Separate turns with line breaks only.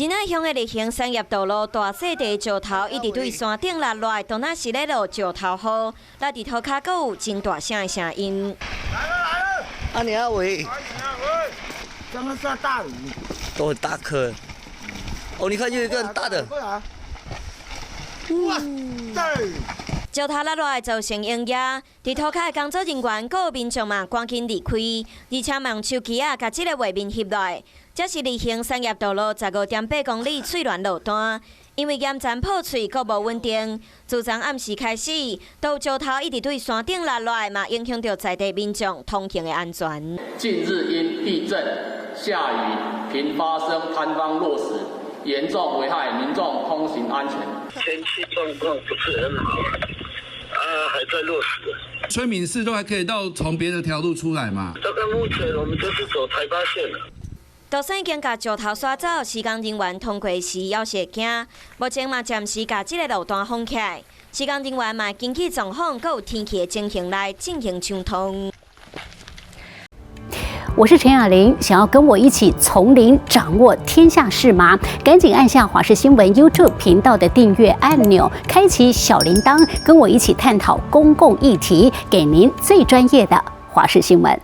仁愛鄉的日行產業道路大細塊石頭一直對山頂落來，當若是咧落石頭雨，落佇塗跤閣有真大聲的聲音。
來了來了！
啊，你阿偉，
剛剛下大雨，
都很大顆。哦，你看又一個很大的。
哇塞！
石頭落來造成擁擠，佇塗跤的工作人員閣有民眾嘛趕緊離開，而且嘛用手機仔共這个畫面翕落來。這是日行產業道路15.8公里翠巒路段，因為岩層破碎閣無穩定，自昨暗時開始，都有石頭一直對山頂落來，嘛影響著在地民眾通行的安全。
近日因地震、下雨頻發生坍方落石，嚴重危害民眾通行安全。
天氣狀況不是很好，啊，還在落石。
村民是都還可以到從別的條路出來嘛？
這個目前我們就是走台八線了。
導線已經共石頭刷走，施工人員通過時猶是會驚。目前嘛暫時共這个路段封起來，施工人員嘛根據狀況，閣有天氣的情形來進行搶通。
我是陳雅玲，想要跟我一起從零掌握天下事嗎？趕緊按下華視新聞 YouTube 頻道的訂閱按鈕，開啟小鈴鐺，跟我一起探討公共議題，給您最專業的華視新聞。